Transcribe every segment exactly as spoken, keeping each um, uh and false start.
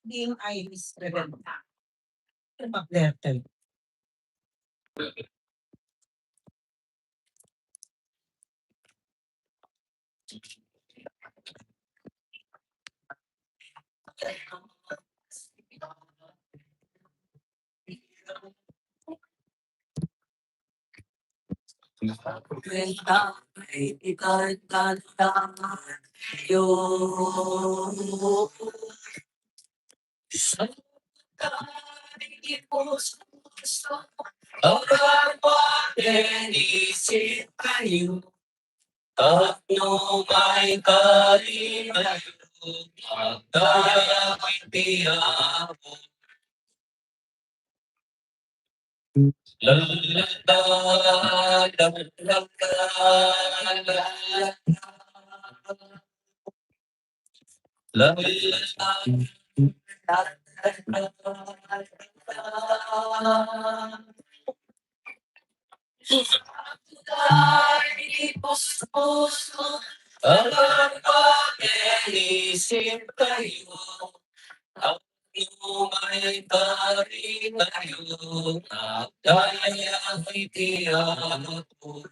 Ding ay Miss Rebecca. Ano ba, Claire, tayo? Tapno maikari tayo, magdayag iti Apo. La, la, la, la, la, la, la, la. La, la, la, la, la, la, la. Alam pa, inisip kayo. Ano may pari tayo, nagdayag iti Apo.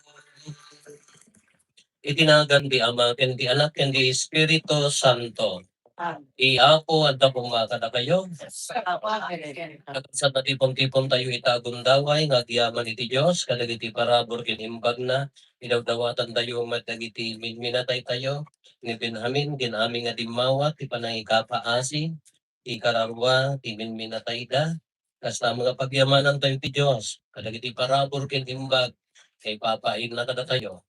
Iti nagan ti Ama, ken ti Anak, ken ti Espiritu Santo. Amen. Ti Apo adda koma kadakayo. Amen. Ket sa natipon-tipon tayo ita a gundaway nga agyaman iti Dios, kadagiti parabur ken imbagna, idawdawatantayo met dagiti minminataytayo, ni Benjamin, ken amin nga dimmawa, ti panangikapaasi, ti kararua, ti minminatayda. Kasta met nga pagyamanantayo ti Dios, kadagiti parabur ken imbag, nga ipapaayna kadatayo.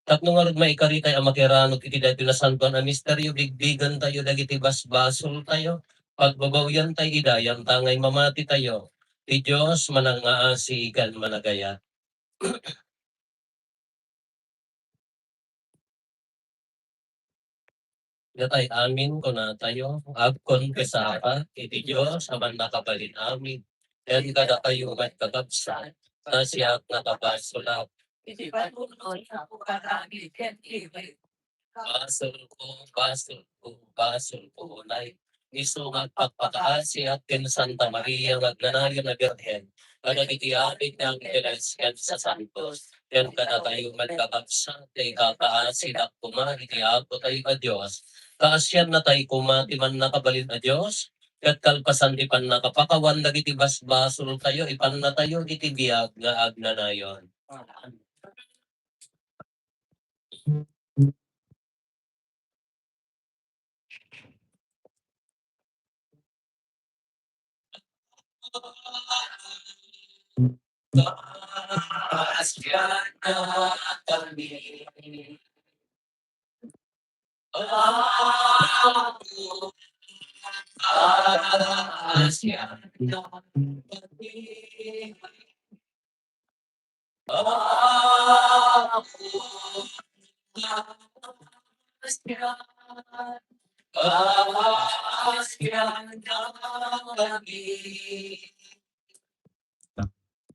Tapno ngarud maikaritay a makiranud iti daytoy nasantoan a misterio, bigbigantayo dagiti basbasoltayo, pagbabawiantay ida, yantangay mamatitayo. Ti Dios manangngaasi ken managayat. Datay amin, kunatayo, agkonfesar iti Dios a Mannakabalin-amin, ken kadakayo met, kakabsat, ta siak nakabasolak. Iti panunot a pagkarami ken iwit. Basolko, basolko, basolko, unay. Isu nga agpakpakaasiak ken Santa Maria nga agnanayon a Birhen, kadagiti amin nga angheles ken sasantos, ken kadatayo met, kakabsat, nga ikapaasidak koma iti Apotayo a Dios. Kaasiannatay koma ti Mannakabalin a Dios, ket kalpasan ti pannakapakawan dagiti basbasoltayo, ipannatayo iti biag nga agnanayon.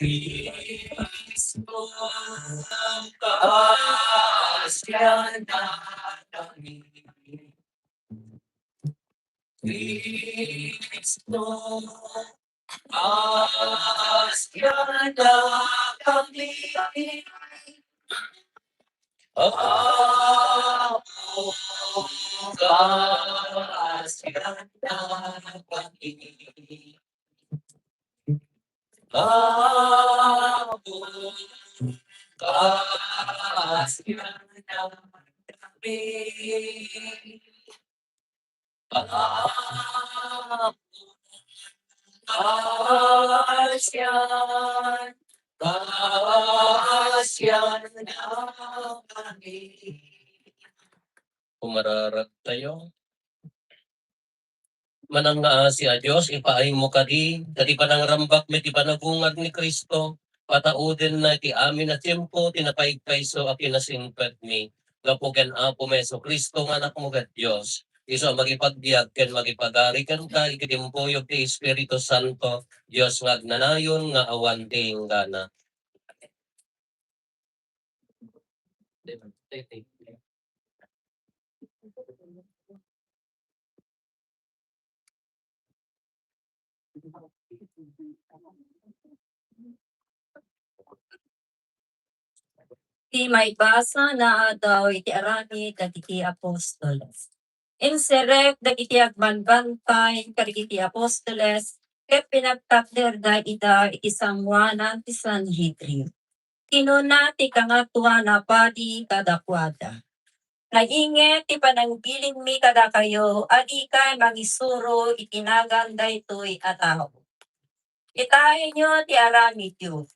Kristo, pasiannakami. Apo, pasiannakami. Apo, pasiannakami. Pasian, pasiannakami. Umararag tayo. Manangngaasi a Dios, ipaaymo kadi, dagiti panangrambak met ti panagungag ni Cristo, pataudenna iti amin a tiempo ti napaigpayso a kinasingpetmi, gapu ken Apomi Jesu-Cristo nga Anakmo ket Dios, isu a makipagbiag ken makipagari kenka iti timpuyog ti Espiritu Santo, Dios nga agnanayon nga awan ti inggana. Ti maibasa nga Adaw iti Aramid dagiti Apostoles. Inserrek dagiti agbanbantay kadagiti apostoles ket pinagtakderda ida iti sangoanan ti Sanhedrin. Kinuna ti Kangatoan a Padi kadakuada, "Nainget ti panangbilinmi kadakayo a dikay mangisuro iti nagan daytoy a tao. Kitaenyo ti aramidyo.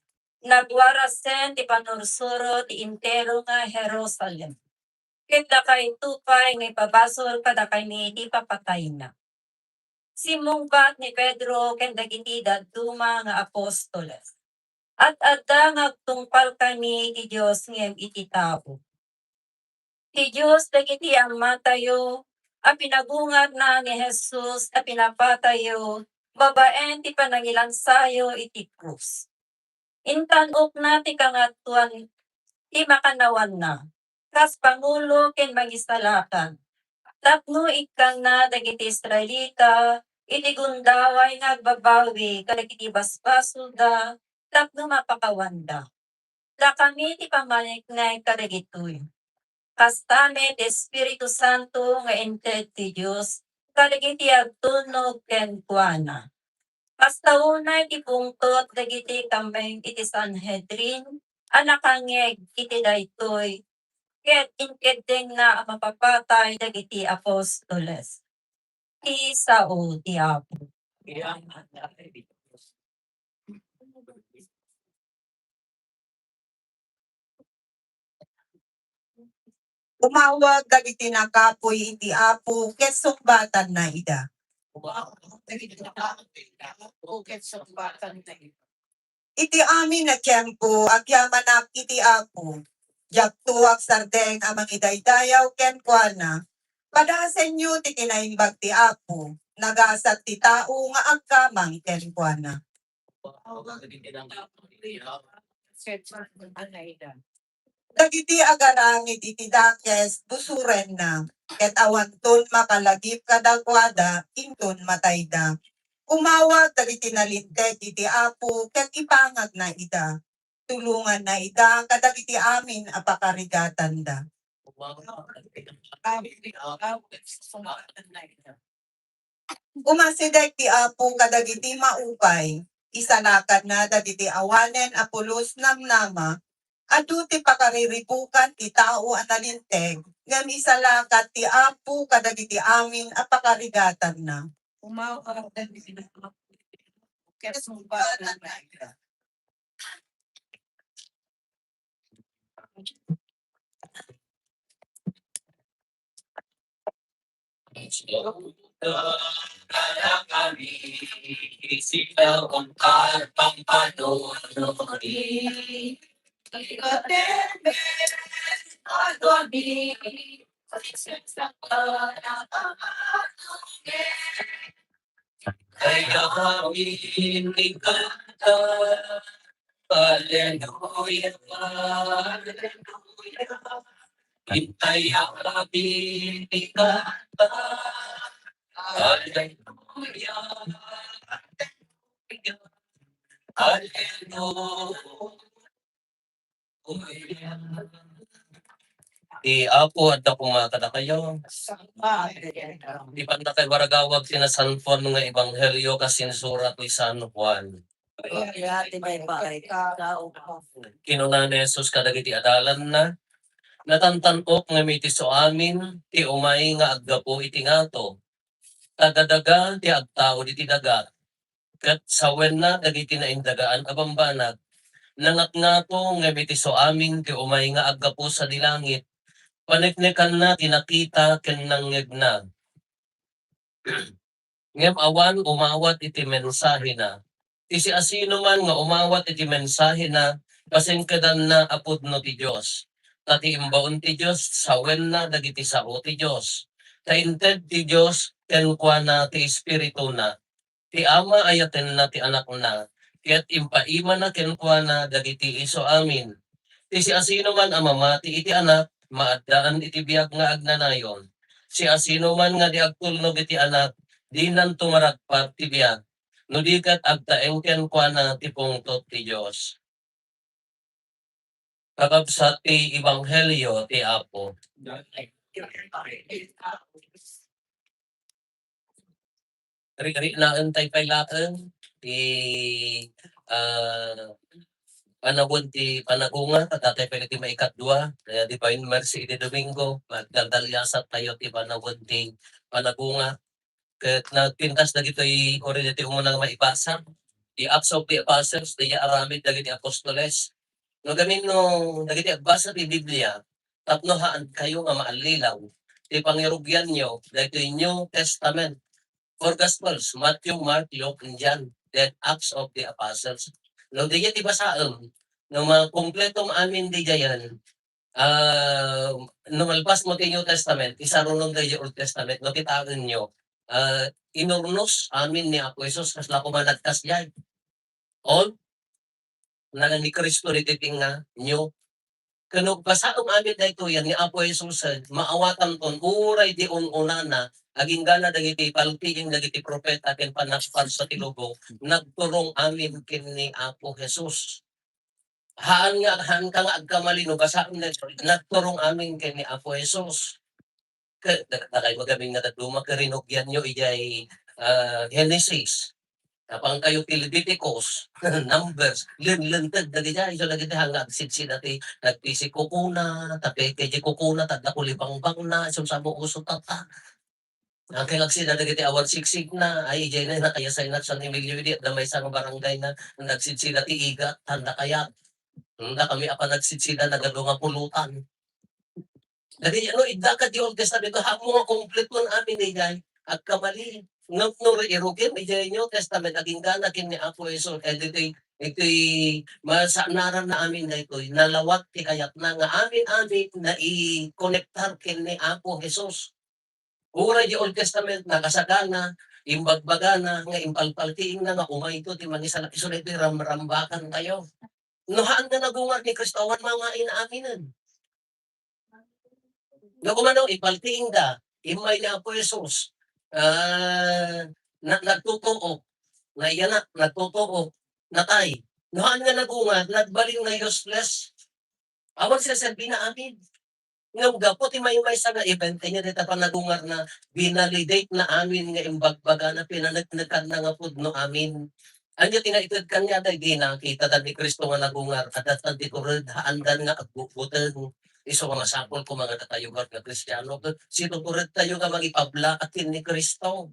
Nagwarasen ti pannursuro ti entero nga Jerusalem. Ket dakayto pay nga ipabasol kadakami ti papatayna." Simmungbat ni Pedro ken dagiti dadduma nga apostoles, "Ad-adda nga agtungpalkami iti Dios ngem iti tao. Ti Dios dagiti amatayo a pinagungarna ni Jesus a pinapatayo babaen ti panangilansayo iti krus. Intan-okna ti kangatoan ti makannawanna kas pangulo ken mangisalakan, tapno ikkanna dagiti Israelita iti gundaway nga agbabawi kadagiti basbasolda tapno mapakawanda. Dakami ti pammaneknek kadagitoy. Kasta met ti Espiritu Santo nga inted ti Dios kadagiti agtulnog kenkuana. Kasta unay ti pungtot dagiti kameng iti Sanhedrin a nakangngeg iti daytoy, ket inkeddengna a mapapatay dagiti apostoles." Ti sao ti Apo. Umawat dagiti nakapuy iti Apo ket sungbatanna ida. Iti amin a tiempo, agyamanak iti Apo. Diakto agsardeng a mangidaydayaw kenkuana. Padasenyo ti kinaimbag ti Apo. Nagasat ti tao nga agkamang kenkuana. Dagiti agaramid iti dakes, busorenna, ket awanton makalagip kadakuada inton matayda. Umawat dagiti nalinteg iti Apo ket ipangagna ida. Tulonganna ida kadagiti amin a pakarigatanda. Umasideg ti Apo kadagiti maupay, isalakanna dagiti awanen a pulos namnama. Adu ti pakariribukan ti tao a nalinteg, ngem isalakan ti Apo kadagiti amin a pakarigatanna. Umawat dagiti ket sungbatanna ida. Kay amin ni kanta, aleluya, aleluya. Intay amin ni kanta, aleluya, aleluya, aleluya. Ti Apo adda koma kadakayo. Ti pannakaiwaragawag ti Nasantoan nga Ebanghelio kas insurat ni San Juan. Gloria ti maipaay ka, O Apo. Kinuna ni Jesus kadagiti adalanna, "Natantan-ok ngem iti suamin ti umay nga aggapu iti ngato. Daga-daga ti agtaud iti daga, ket sawenna dagiti naindagaan a bambanag. Nangatngato ngem iti suamin ti umay nga aggapu sadi langit. Paneknekanna ti nakita ken nangngegna. Ngem awan umawat iti mensahena. Ti siasinoman nga umawat iti mensahena, pasengkedanna a pudno ti Dios. Ta ti imbaon ti Dios sawenna dagiti sao ti Dios. Ta inted ti Dios kenkuana ti Espirituna. Ti Ama ayatenna ti Anakna, ket impaimana kenkuana dagiti isuamin. Ti siasinoman a mamati iti Anak, maaddaan iti biag nga agnanayon. Siasinoman nga di agtulnog iti Anak, dinanto maragpat ti biag. No di ket agtaeng kenkuana ti pungtot ti Dios. Kakabsat ti ebanghelio ti Apo. Riknaen tayo pay laeng ti, ah, panawen ti panagungar, ket datayo pay ti maikadua, eh, Divine Mercy idi Domingo, magdaldaliasat tayo ti panawen ti panagungar. Ket nagpintas dagitoy, uri ditoy umuna nga maibasa, ti Acts of the Apostles, diay aramid dagiti apostoles. No gamin no dagiti agbasa ti Biblia, tapno haankayo nga maallilaw ti pangirugianyo daytoy New Testament or Gospels, Matthew, Mark, Luke, and John, then Acts of the Apostles. No, diay ti basaem, no makumpletom amin diayen, ah, no malpas mo ti New Testament, isarunom daytoy Old Testament, no kitaenyo, ah, inurnos amin ni Apo Jesus, kasla koma nagkasdiay. On, na ni Cristo ditoy nga, nyo. Ken no basaem amin daytoy ni Apo Jesus, eh, maawatanton uray di un-unana, aginggana dagiti paltiing dagiti propeta ken pannakparsa ti lubong, nagturong amin ken ni Apo Jesus. Haan nga, haanka nga agkamali no basaem daytoy, nagturong amin ken ni Apo Jesus. Ke-, da-, dakay magamin nga dadduma, karinugianyo idiay, ah, Genesis. Apankayo ti Leviticus, Numbers, len-, lenteg dagiti, isu dagiti haan nga agsidsida ti nagpisi kukuna, tapeke di kukuna, tadda kulibangbangna, isu sa mo uso tata. Ang kay agsida dagiti awan siksikna, ay, idiay na, nakayasay na San Emilio, idi, adda maysa nga barangay na, nagsidsida ti igat, tanda kayat. Tanda kami apan nagsidsida, nagadu nga pulutan. Dagiti, no, idda ka di Old Testament, haanmo nga kumpleton amin idiay, agkamali. Ngem no irugim idiay New Testament, aginggana ken ni Apo Jesus, eh, ditoy, ditoy, masanaran na amin daytoy, nalawag ti kayatna nga amin-amin naikonektar ken ni Apo Jesus. Uray di Old Testament, nakasagana, imbagbagana, nga impalpaltiingna nga umayto ti mangisala, isu daytoy ramrambakan tayo. No, haan nga nagungar ni Cristo, awan mamain aminen. No, kumano, ipaltiingda, immay ni Apo Jesus, ah, na-, nagtutuok, naiyanak, nagtutuok, natay. No, haan nga nagungar, nagbalin nga useless. Awan siya serbi na amin. Ngem gapu ti maymaysa nga event, ania dayta panagungarna, binalidate na amin nga imbagbagana, pinaneknekanna nga pudno amin. Ania ti naited kaniada, idi nakita da ni Cristo nga nagungar, adda ti tured, haandan nga agbutbuteng. Isu nga masapul koma nga datayo nga Kristiano, ket situtured tayo nga mangipablaak ken ni Cristo.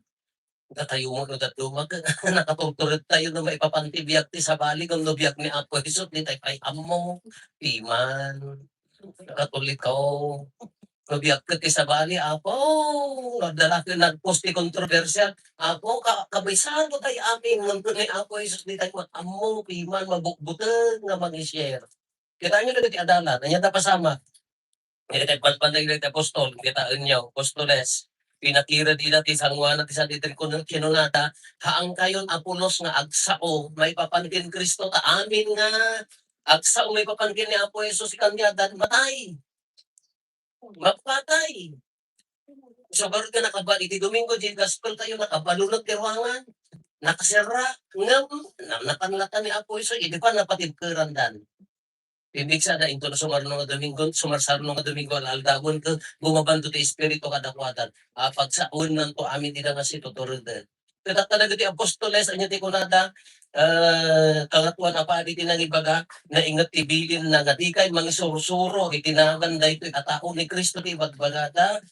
Datayo met no dadduma ket nakaturtured tayo no maipapan ti biag ti sabali ngem no biag ni Apo Jesus, di tayo pay ammo. Piman. Katoliko. No biag ket ti sabali, Apo, nagdala ket nagpos ti kontrobersia. Apo, ka-, kabisado tayo amin, ngem ket ni Apo Jesus, di tayo met ammo. Piman, mabukbuteng nga mangi-share. Kitaenyo dagiti adalan, ania da pasamak? Dagiti bantay dagiti apostol, kitaenyo, apostoles, pinakired ida ti sangoanan ti Sanhedrin, kun-, kinunada, "Haankayon a pulos nga agsao maipapan ken Cristo, ta amin nga agsao maipapan ken ni Apo Jesus, kaniadan matay. Mapatay." So, garud nga nakaba-, iti Domingo, di gospel tayo, nakabalunot ti ruangan, nakaserra, ngem, na-, napanlatan ni Apo Jesus, idi pa napatibkerandan. Pimmigsada intono sumarno nga Domingo, sumarsaruno nga Domingo, al-aldawen, ket bumabanto ti Espiritu kadakuada. A, pagsaonnanto amin ida nga situtureden. Ket adda dagiti apostoles, ania ti kunada, eh, Kangatoan a Padi ti nangibaga, nainget ti bilinna nga dikay mangisursuro iti nagan daytoy a tao ni Cristo ti ibagbagada.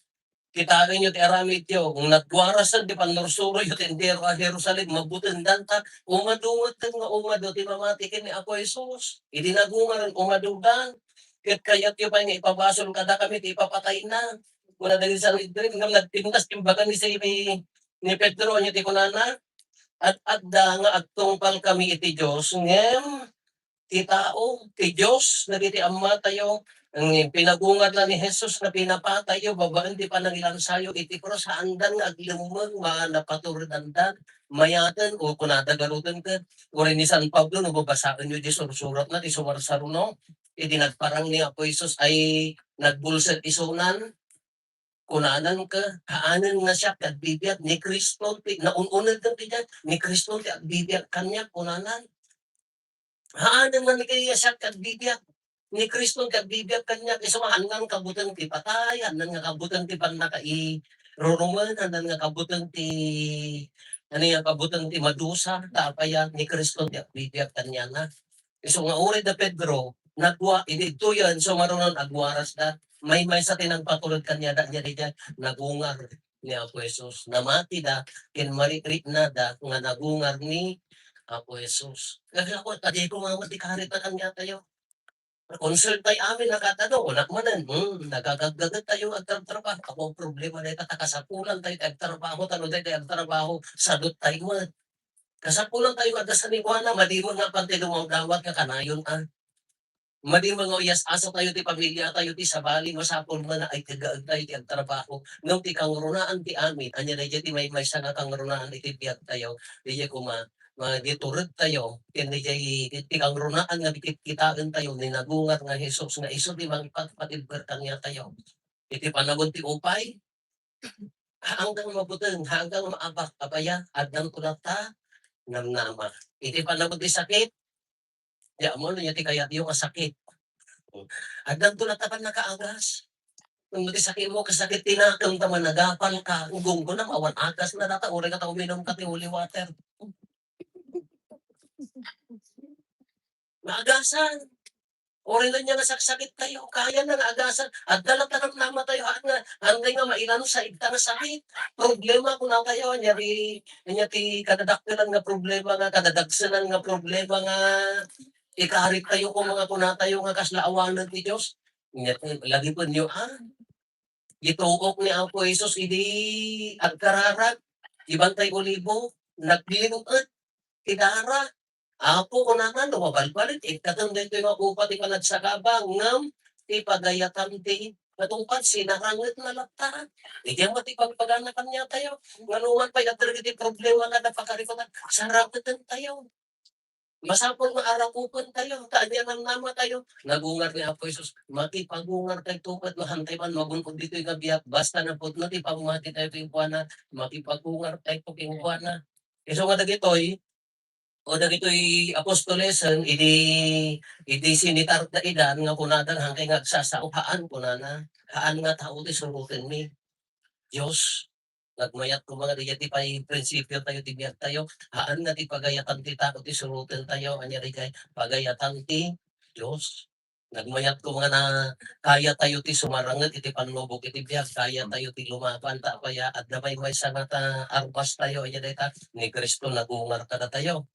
Kitaenyo ti aramidyo, nagwarasen ti pannursuroyo ti entero a Jerusalem, mabutengdan ta umadu met ken nga umadu ti mamati ken ni Apo Jesus. Idi nagungaren, umadudan. Ket kayatyo pay nga ipabasol kadakami ti ipapatayna. Kuna dagiti Sanhedrin, ngem nagpintas ti imbaga ni, ni, ni Pedro, ania ti kunana? Ad-adda nga agtungpalkami iti Dios, ngem ti tao, ti Dios, dagiti ammatayo, nga pinagungarna ni Jesus nga pinapatayyo babaen ti panangilansayo iti krus, haandan nga aglemmeng, ma-, napaturedandan, mayaten, o kunada garuden ket, uray ni San Pablo, no babasaenyo di sursuratna, ti sumarsaruno, idi nagparang ni Apo Jesus ay nagbulsed isunan, Kunanan ka, haanen nga siak ti agbibiag, ni Cristo ti, naun-uneg ti diay, ni Cristo ti agbibiag kaniak, kunanan. Haanen nga ni kaya siak ti agbibiag, ni Cristo ti agbibiag kaniak, isu nga, haannan nga kabuteng ti patay, haannan nga kabuteng ti pannakairurumen, haannan nga kabuteng ti, ano nga kabuteng ti madusa, ta apay a, ni Cristo ti agbibiag kaniana. Isu nga uray da Pedro, nagwa-, idi idtoyen, sumaruno agwarasda. Maymaysa ti nagpatulod kaniada, ania diay, nagungar ni Apo Jesus. Namatida, ken mariknada nga nagungar ni Apo Jesus. Kaya ako, kadi ko nga matikarit na kaniatayo. Concern tayo amin, nakatado, wala manen, hmm, nagagaggaget tayo agtrabaho. Ako, problema na ita, kasapulan tayo ti agtrabaho, tano tayo ti agtrabaho, sadot tayo man. Kasapulan tayo nga adda sanikuana, madi man nga pantay dumawdawat nga kanayon, ah. Madi man nga uyas-asa tayo ti pamilya tayo ti sabali, masapul man nga ay kagaag tayo ti agtrabaho. Ngem ti kangrunaan ti amin, ania daydiay ti maymaysa nga kangrunaan iti biag tayo, daydiay koma, nga giturod tayo, ken daydiay ti kangrunaan nga kitkitaen tayo ni nagungar nga Jesus nga isu ti mangipatpatibker kaniatayo. Iti panawen ti upay, haanka nga mabuteng, haanka nga maabak, apay a, addanto latta namnama. Iti panawen ti sakit, di ammo no ania ti kayatyo nga sakit. Addanto latta pannakaagas. No ti sakitmo, kasakit ti nakem ta managapal ka, ugong ko na, awan agas na data, uray ka ta uminum ka ti holy water. Maagasan. Uray la ania nga saksakit tayo, kaya na nga agasan. Adda la ta namnama tayo, haan nga, haan nga mailansa ita nga sakit. Problema, kuna tayo, ania ti, ania ti kadadakkelan nga problema nga, kadadagsenan nga problema nga ikarit tayo ko mga kuna tayo nga kasla awanen ti Dios. Ania ti, lagipenyo, ah. Gituok ni Apo Jesus idi agkararag, ibantay Olibo, naglin-et ti dara. Apo, kunana, no mabalbaliw, ikkatem daytoy nga upa ti panagsakaba, ngem ti pagayatam ti natungpal, sinarangetna latta. Idi ammo ti pagpagana kaniatayo, nga numan pay adda dagiti problema nga napakarikutan, sarangeten tayo. Masapul nga arakupen tayo, ta ania namnama tayo, nagungar ni Apo Jesus. Makipagungar tayo met no haantay man magun-od ditoy nga biag, basta napudno ti pammati tayo kenkuana, makipagungar tayo kenkuana. Isu nga dagitoy, o dagitoy apostolesen, idi, idi sinitarda idan nga kunada, haanka nga agsasao, haan, kunana, haan nga tao ti surotenmi. Dios, nagmayat koma nga daydiay ti pay prinsipio tayo ti biag tayo. Haan nga ti pagayatan ti tao ti suroten tayo, ania daydiay, pagayatan ti Dios. Nagmayat koma nga na, kaya tayo ti sumaranget iti pannubok iti biag, kaya tayo ti lumaban, ta apay a, adda maymaysa nga ta, armas tayo, ania dayta, ni Cristo nagungar kadatayo.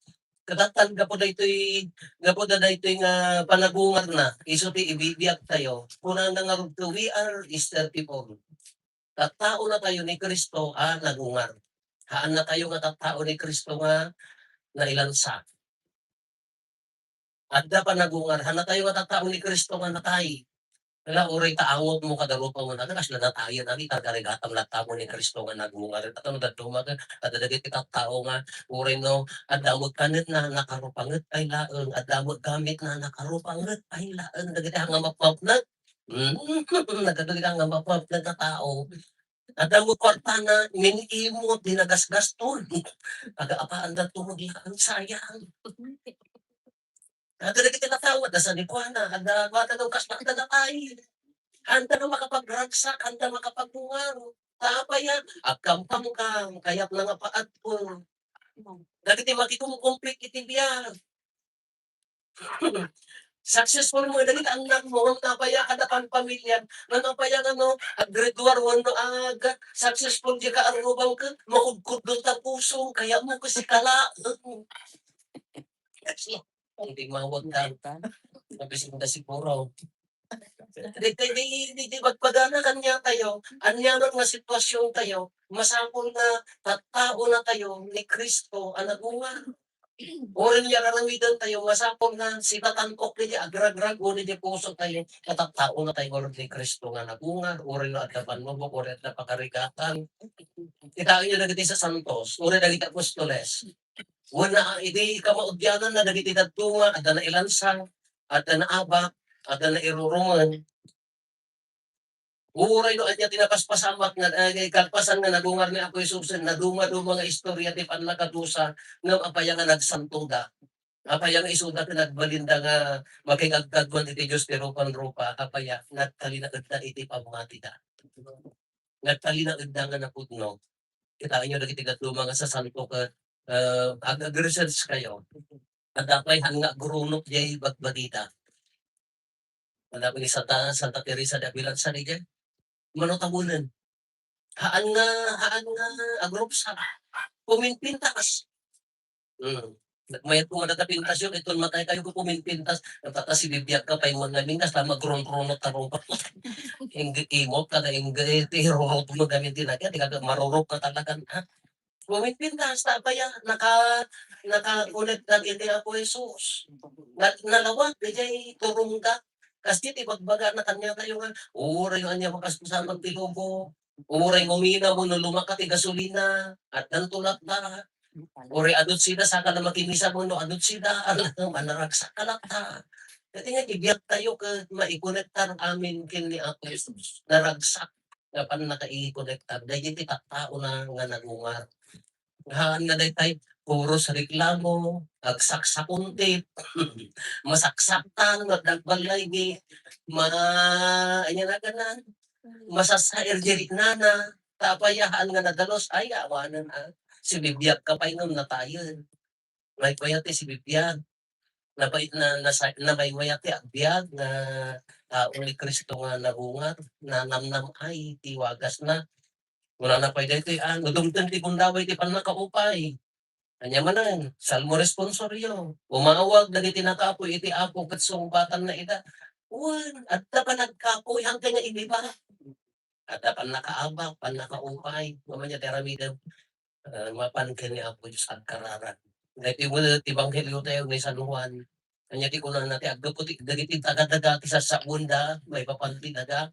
Kadatan, gapu daytoy, gapu da daytoy nga panagungarna, isu ti ibibiag tayo. Kunana ngarud, "We are Easter people." Tattaona tayo ni Cristo a nagungar. Haanna tayo nga tattao ni Cristo nga nailansa. Adda panagungar, haanna tayo nga tattao ni Cristo nga natay. Ala, uray ta angotmo kada rupangon, aga, kasla natayen, agi, karkarigatam latta mo ni Cristo nga nagungar. Ket no dadduma, adda dagiti tattao nga, uray no, adda met kanetna, nakarupanget pay laeng, adda met gamitna, nakarupanget pay laeng, dagiti nga mapmapnek. Hmm, nagdagiti nga mapmapnek nga tao. Adda met kuartana, min-imot, di nagasgaston. Aga, apaandan tumod laeng, sayang. Adda dagiti natawad, adda sanikuana, adda, adda daw kas-, adda natay. Haanda nga makapagragsak, haanda makapagungar. Ta apay a, agkamkamkam, kayatna nga paadko. Dagiti makikumkumpit iti biag. Successful mo, dagiti annakmo, ngem apay a kada pamiliam, ngem apay a, ano, ag-graduar wenno ag-successful diay kaarrubangka, makudkudlo ta pusom, kayatmo ket sika laeng. Ang di mawag ka. Nabisin na siguro. Di, di, di, di, di magpagana kaniatayo. Ania met nga sitwasyon tayo, masapul nga tattaona tayo ni Cristo a nagungar. Uray no aramiden tayo, masapul nga sitatankok daydiay agragrag wenno diay puso tayo, nga tattaona tayo ngarud ni Cristo nga nagungar, uray no adda pannubok, uray adda pakarigatan. Kitaenyo dagiti sasantos, uray dagiti apostoles. Wenno, ah, idi kamaudiananna dagiti dadduma, adda nailansa, adda naabak, adda nairurumen. Uray no ania ti napaspasamak nga, eh, kalpasan nga nagungar ni Apo Jesus, nadumaduma nga istorya ti pannakadusa, ngem apay nga nagsantoda? Apay nga isuda ti nagbalinda nga makigagkadwan iti Dios ti rupan-rupa? Apay, nagtalinaedda iti pammatida. Nagtalinaedda nga napudno. Kitaenyo dagiti dadduma nga sasanto ket, eh, ag-, ag-research kayo. Adda pay haan nga agrunot jay bagbagida. Adda pay ni Santa, Santa Teresa de Avila, saan idiay? Mano tabonen. Haan nga, haan nga agrupsa. Puminpintas. Hmm. Nagmayat koma data pintas yo, iton matay kayo ko puminpintas. Nagtata si bibiag ka pay mo namin, tas tama grungrunot ta rupa. Ingge imot, kada ingge ti rurot mo gamin ti nagya, di ka marurok ka talaga, ha? Puminpintas, ta apay, naka, naka-connect na iti Apo Jesus. Na, nalawag, di jay turungga. Kas ti, ti bagbagana kaniatayo nga, uray ania makaskusaman ti lobo. Uray ngumina mo no lumaka ti gasolina, addanto latta. Uray adut sida, saka na makimisa mo no adut sida, ala, manaragsak ka latta. Dati nga, ibiyag tayo ket maikonektar amin ken ni Apo Jesus. Naragsak nga pannakaikonektar. Daydi ti tattaona nga nagungar. Haan nga daytay, puros reklamo, agsaksakuntip, masaksaktan, magdagballaygi, ma-, ania nagana, masassair di riknana, ta apay haan nga nadalus, ay, awanen, ah. Sibibiag ka pay ngem natayen. Maymayat ti sibibiag. Napay-, na, nasa-, namaymayat ti agbiag nga tao ni Cristo nga nagungar, nanamnam-ay ti wagasna. Kunana pay daytoy, ah, no dumteng ti gundaway ti pannakaupay. Ania manen, Salmo responsorio, umawag dagiti nakapuy iti Apo ket sungbatanna ida. Wen, adda panagkapuy, hangtay nga idiba. Adda pannakaabak, pannakaupay, ngem ania ti aramidem? Ah, mapan ken ni Apo Dios agkararag. Daytoy met ti ebanghelio tayo ni San Juan. Ania ti kunana ti aggapu ti, dagiti daga-daga ti sassaonda, maipapan ti daga.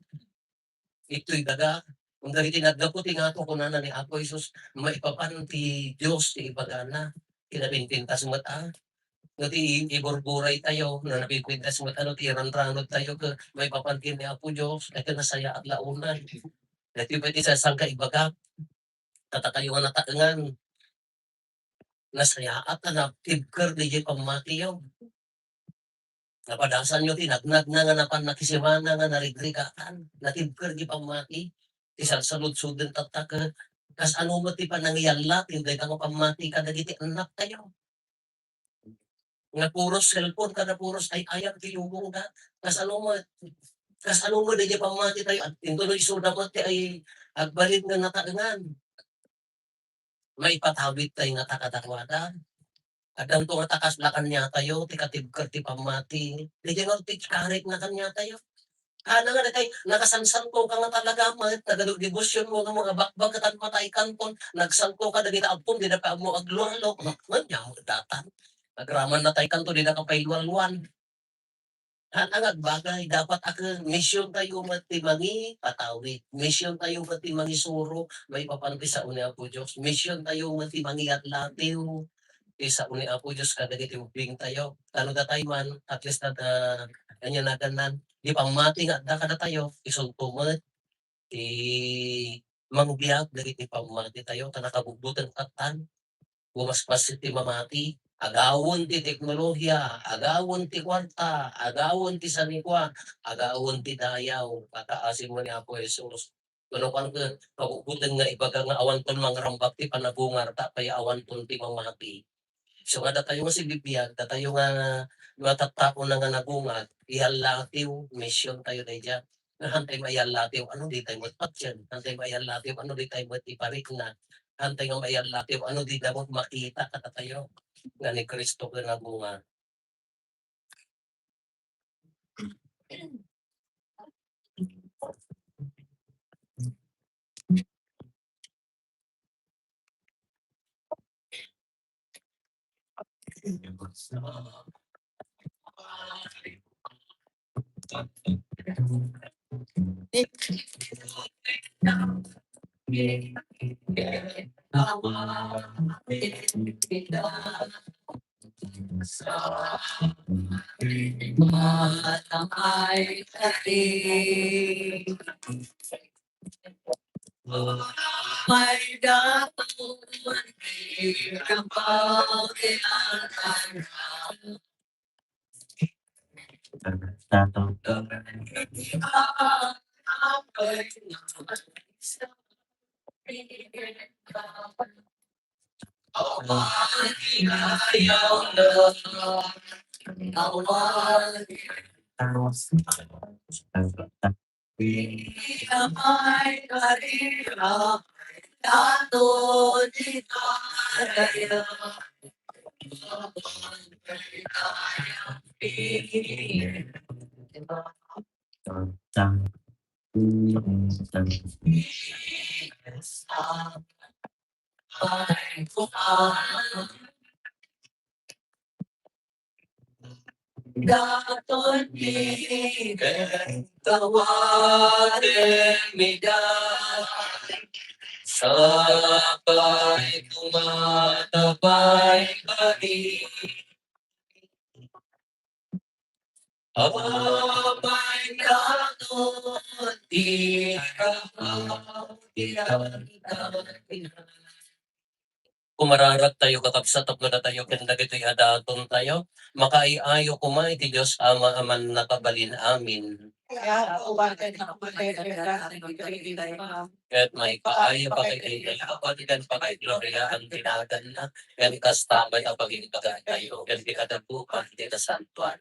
Ditoy daga. Kun dagiti naggapu ti ngato, kunana ni Apo Jesus, maipapan ti Dios ti ibagana. Kinapinpintas met, ah. No ti i-, iburburay tayo, no napinpintas met, ano, ti iranranod tayo, ke, maipapan ken ni Apo Dios, ay, ke, nasayaat la unay. Dati pay ti sasangka ibaga, katakayo nga nataengan. Nasayaat a natibker diay pammatiyo. Napadasanyo ti nagnagna nga napan nakisimana nga narigrigatan. Natibker diay pammati. Ti salsaludsoden tatta ket kasano met ti panangiyallatiw dayta nga pammati kadagiti annaktayo. Nga puros cellphone, kada puros ay-ayam ti lubongda. Kasano met, kasano met diay pammati tayo? At intono isuda met ti ay agbalin nga nataengan. Maipatawid tayo nga ta kadakuada. Addanto nga ta kasla kaniatayo ti katibker ti pammati. Diay nga ti karit na kaniatayo. Haan nga daytay, nakasansanto ka nga talaga met, nagadu-, debosyon mo nga mga bakbak ket matay kanton, nagsanto ka dagiti addom, dida pay ammo aglualo. Wen, nia met datan. Agraman na tay kanto, dida ka pay lualuan. Haan nga agbagay, dapat a ken, mision tayo met ti mangipatawid. Mision tayo met ti mangisuro, maipapan ti sao ni Apo Dios. Mision tayo met ti mangiyallatiw ti sao ni Apo Dios kadagiti ubbing tayo. Ta no datay man, at least, ah, ania nagannan, ti pammati nga adda kadatayo, isunto met ti mangbiag dagiti pammati tayo, ta nakabugboten kattan. Gumaspas ti mamati, agawen ti teknolohiya, agawen ti kuarta, agawen ti sanikua, agawen ti dayaw, pataasimo ni Apo Jesus. Kuno kan ket, pabugboten nga ibaga nga awanton mangrambak ti panagungar, ta pay awanton ti mamati. So, nga datayo nga sibibiag, datayo nga, nga tattao na nga nagungar, iyallatiw, mision tayo daydiay. Nga hantay maiyallatiw, ano, di tayo met patien, hantay maiyallatiw, ano, di tayo met iparikna, hantay nga maiyallatiw, ano, di da met makita kadatayo, nga ni Cristo ken nagungar. Daton mi ken tawaden mi da. Sapay kumatabay kami. Apay daton ti kapaw ti Kumararak tayo, kakabsat, tapno datayo ken dagitoy a daton tayo, makaay-ayo koma iti Dios Ama a Mannakabalin. Amin. Ket maipaayo, pakaidayawan, ken pakaigloriaan ti naganna, ken kasta met a pagibagatayo ken ti kadakuan ti nasantoan.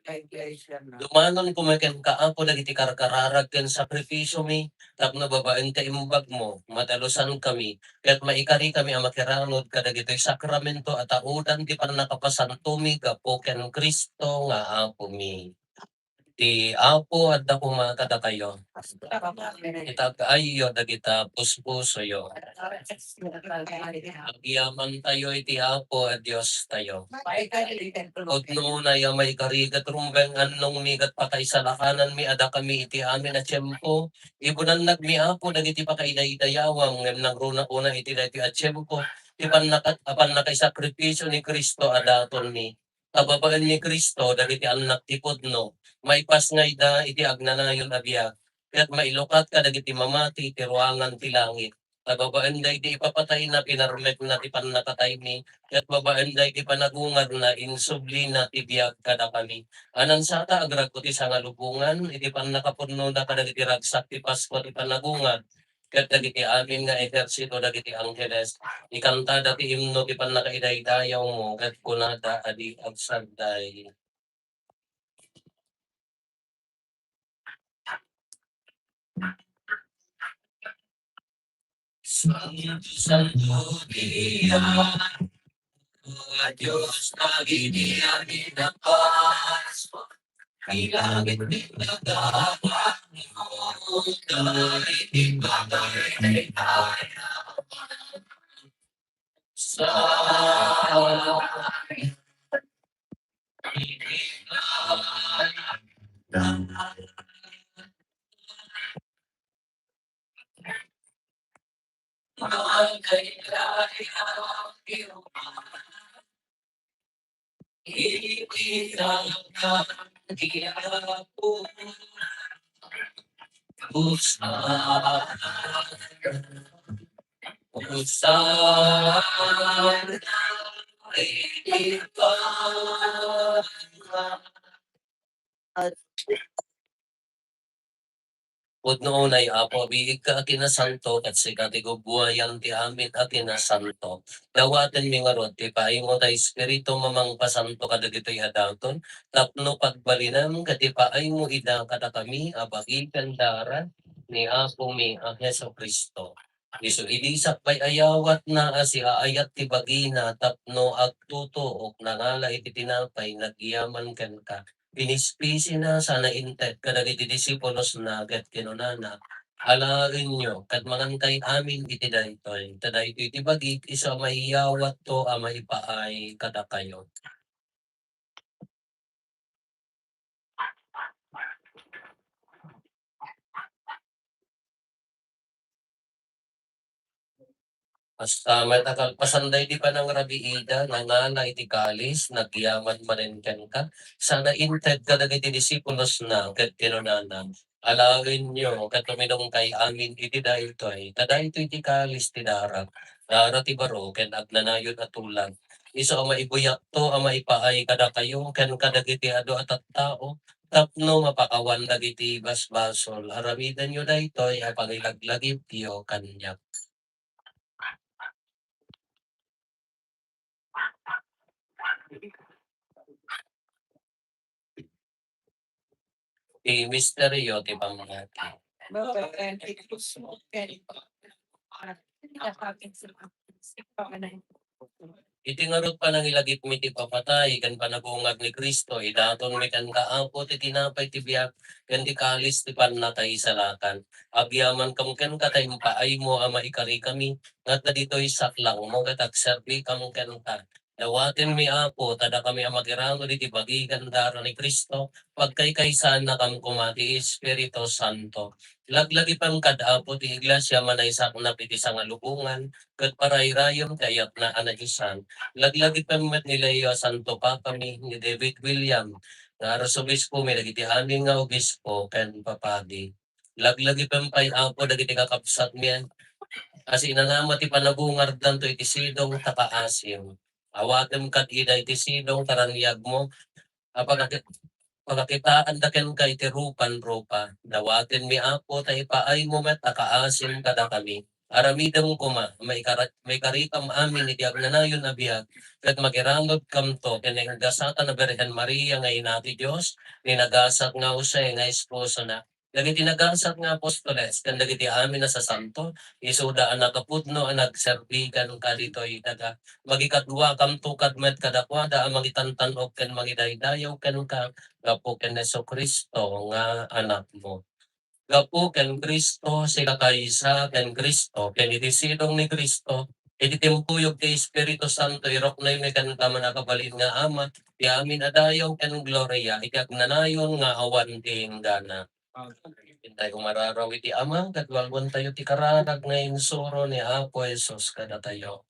Dumanon koma kenka, Apo, dagiti karkararag ken sakrifisiomi, tapno babaen ta imbagmo, madalusankami, ket maikarikami a makiranud kadagitoy sakramento a taudan ti pannakapasantomi gapu ken Cristo nga Apomi. Ti Apo adda koma kadakayo. Itag-ayyo dagita puspusoyo. Agyamantayo iti Apo a Diostayo. Pudno unay a maikari ket rumbeng annongmi ket pakaisalakananmi a dakami iti amin a tiempo. Ibunannakmi, Apo, dagiti pakaidaydayawam, ngem nangruna unay iti daytoy a tiempo ti pannaka-, a pannakaisakripisio ni Cristo a datonmi. Ta babaen ni Cristo dagiti annak ti pudno, maipasngayda iti agnanayon a biag, ket mailukat kadagiti mamati iti ruangan ti langit. Ta babaen daydi ipapatayna, pinarmekna ti pannakataymi, ket babaen daydi panagungarna, insublina ti biag kadakami. A nansata, agragko ti sangalubongan iti pannakapudnona kadagiti ragsak ti Paskua ti panagungar, ket dagiti amin nga ehersito dagiti angheles, ikantada ti imno ti pannakaidaydayawmo, ket kunada a di agsagday. Santo, santo, dia, Dios, dagiti amin a Pasko. Ilangit ni nagawang mo, dagiti patay na itaya. Sa Pudno unay, Apo, a biigka a kinasanto, ket sika ti gubbuayan ti amin a kinasanto. Dawatenmi ngarud ti paaymo ta Espiritu a mangpasanto kadagitoy a daton, tapno pagbalinem ket ipaaymo ida kadakami a bagi ken dara ni Apomi a Jesu-Cristo. Isu idi sakbay a yawatna a siaayat ti bagina tapno agtutuok, nangala iti tinapay, nagyaman kenka, pinispisina sana inted kadagiti disipulosna ket kinunana, "Alaenyo ket mangankay amin iti daytoy, ta daytoy ti bagik isu a maiyawatko a maipaay kadakayo." Kasta met a kalpasan daydi panangrabiida, nangala iti kalis, nagyaman manen kenka, sana inted kadagiti disipulosna, ket kinunana, Alaenyo ket uminumkay amin iti daytoy, ta daytoy ti kalis ti darak, dara ti baro ken agnanayon a tulag. Isu a maibuyatto a maipaay kadakayo ken kadagiti adu a tattao tapno mapakawan dagiti basbasol. Aramidenyo daytoy a pangilaglagipyo kaniak. Ti misterio ti pammati. Iti ngarud panangilagipmi ti papatay ken panagungag ni Cristo, idatonmi kenka, Apo, ti tinapay ti biag ken ti kalis ti pannakaisalakan. Agyamankam kenka ta impaaymo a maikarikami, ngata ditoy saklangmo ket agserbikam kenka. Dawatenmi, Apo, ta dakami a makiramid iti bagi ken dara ni Cristo, pagkaykaysaannakam koma ti Espiritu Santo. Laglagipem kad Apo ti Iglesia a manaysaknap iti sangalubongan, ket parayrayem ti ayatna a nadiosan. Laglagipem met ni Leo a Santo Papami, ni David William, nga Arsobispomi, dagiti amin nga obispo ken papadi. Laglagipem pay, Apo, dagiti kakabsatmi a sinanama ti panagungardanto iti sidong ta kaasim. Awatem kad ida iti sidong ta raniagmo a pagaki-, pagakitaanda kenka iti rupanrupa. Dawatenmi, Apo, ta ipaaymo met a kaasim kadakami. Aramidem koma, maikara-, maikarikam amin iti agnanayon a biag, ket makiramebkamto ken nagasat a Birhen Maria nga Ina ti Dios, ni nagasat nga Jose nga esposona, dagiti nagasat nga apostoles, ken dagiti amin a sasanto, isuda a nakapudno a nagserbi kenka ditoy daga. Makikaduakamto kad met kadakuada a mangitantan-ok ken mangidaydayaw kenka gapu ken Jesu-Cristo nga Anakmo. Gapu ken Cristo, sika kaysa ken Cristo, ken iti sidong ni Cristo, iti timpuyog ti Espiritu Santo, iruknoymi kenka, mannakabalin nga Ama, ti amin a dayaw ken gloria iti agnanayon nga awan ti inggana. Intayo umararaw iti Ama, ket walwentayo ti kararag nga insuro ni Apo Jesus kadatayo.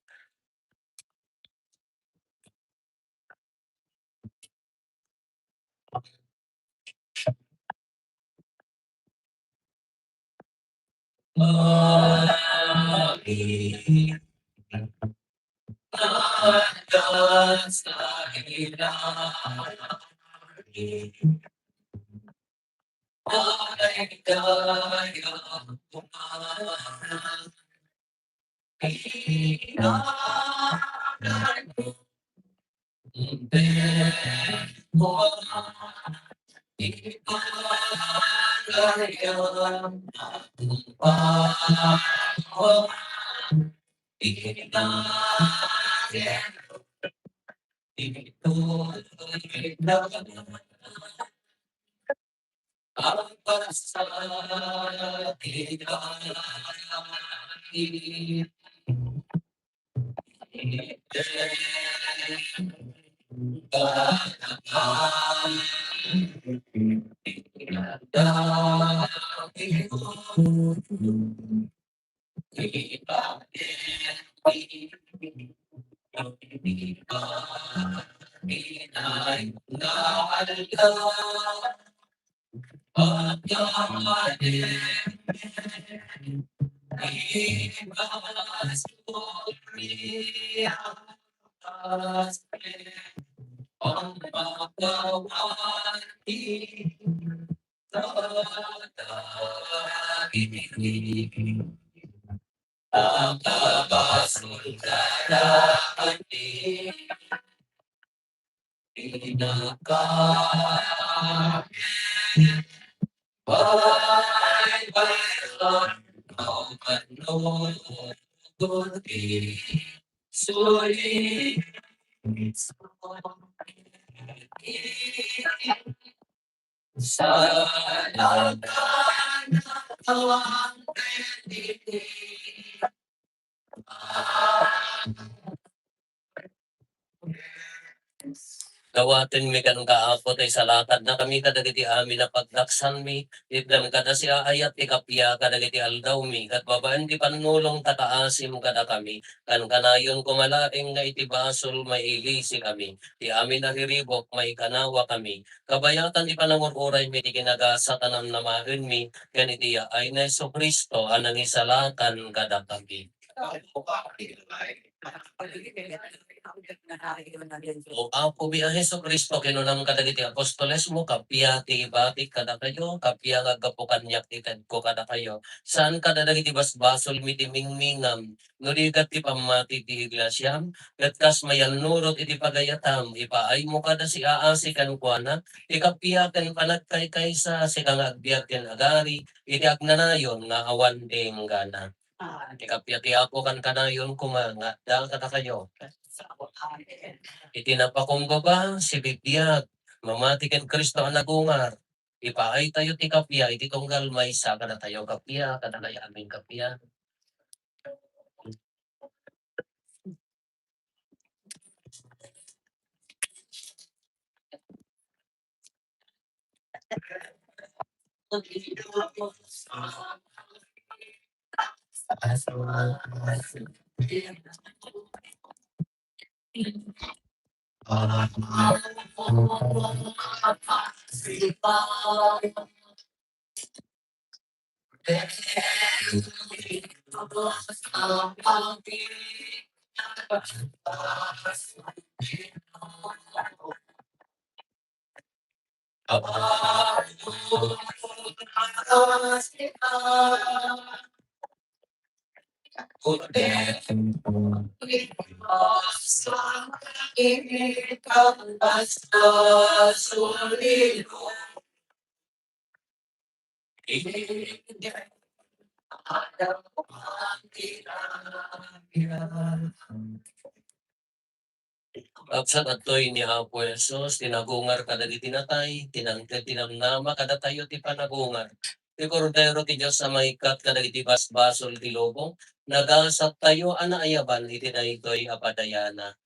Dawatenmi kenka, Apo, ta isalakannakami kadagiti amin a pagdaksanmi. Itdem kada siaayat ti kappia kadagiti aldawmi, ket babaen ti pannulong ta kaasim kadakami. Kankanayon koma laeng nga iti basol, mailisikami. Ti amin a riribuk, maikanawakami. Kabayatan ti panangur-uraymi ti kinagasat a namnamaenmi, ken iti yaay ni Jesu-Cristo a nangisalakan kadakami. O Apomi a Jesu-Cristo, kinunam kadagiti apostolesmo, kappia ti ibatik kadakayo, kappia nga aggapu kaniak ti tedko kadakayo. Saan kadagiti basbasolmi ti mingmingam, no di ket ti pammati ti iglesiam, ket kas mayannurot iti pagayatam, ipaaymo kada siaasi kenkuana, ti kappia ken panagkaykaysa, sika nga agbiag ken agari, iti agnanayon nga awan ti inggana. Ti kappia ti Apo kankanayon koma nga adda kadakayo. Iti napakumbaba, sibibiag, mamati ken Cristo a nagungar, ipaaytayo ti kappia iti tunggal maysa kadatayo. Kappia kadakayo, amin, kappia. Agsa datoy ni Apo Jesus, ti nagungar kadagiti natay, tinangted ti namnama kadatayo ti panagungar. Ti Kordero ti Dios a maikkat kadagiti basbasol ti lubong, nagasattayo a naayaban iti daytoy a padayana.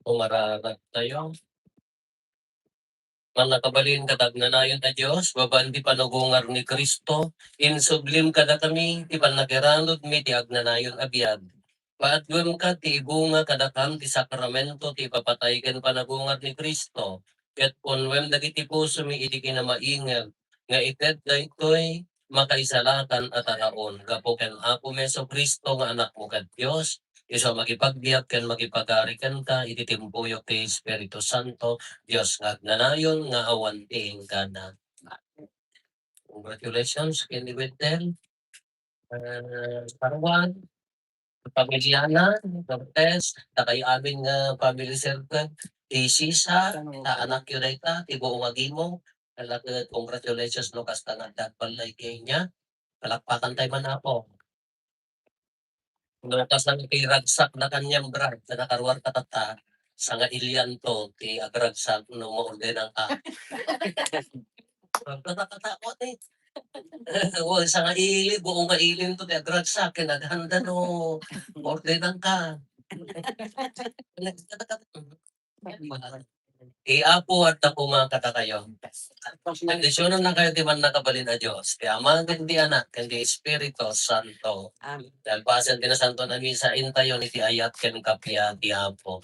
Umararag tayo. Mannakabalin ket agnanayon a Dios, babaen ti panagungar ni Cristo, insublim kadakami ti pannakiranudmi ti agnanayon a biag. Paadwem ket ti ibunga kadakam ti sakramento ti ipapatay ken panagungar ni Cristo, ket punnuem dagiti pusomi iti kinamaingeg nga ited daytoy makaisalatan a taraon gapu ken Apomi Jesu-Cristo nga Anakmo ket Dios, isu a makipagbiag ken makipagari kenka iti timpuyo ti Espiritu Santo, Dios nga agnanayon nga awan ti inggana. Congratulations, Kenny Wendell. Ah, San Juan, pamiliana, Cortez, dakayo amin nga family circle, ti sisa, ta anakyo dayta, ti buong agimo. Talaga, congratulations, no, kasta nga adda balay kanya. Palakpakan tayo man, Apo. No, kasta nga piragsak na kanyang brad, na nakaruar ka tata, sa nga ilian to, ti agragsak, no, maordenan ka. Pagkatakatakot eh. O, sa nga ili, buong nga ilin to, ti agragsak, kinaghanda no, ordenan ka. Ti Apo adda koma kadakayo. Bendisyonannakayo ti Mannakabalin a Dios, ti Ama, ken ti Anak, ken ti Espiritu Santo. Amen. Kalpasan ti Nasantoan a Misa, intayon iti ayat ken kappia ti Apo.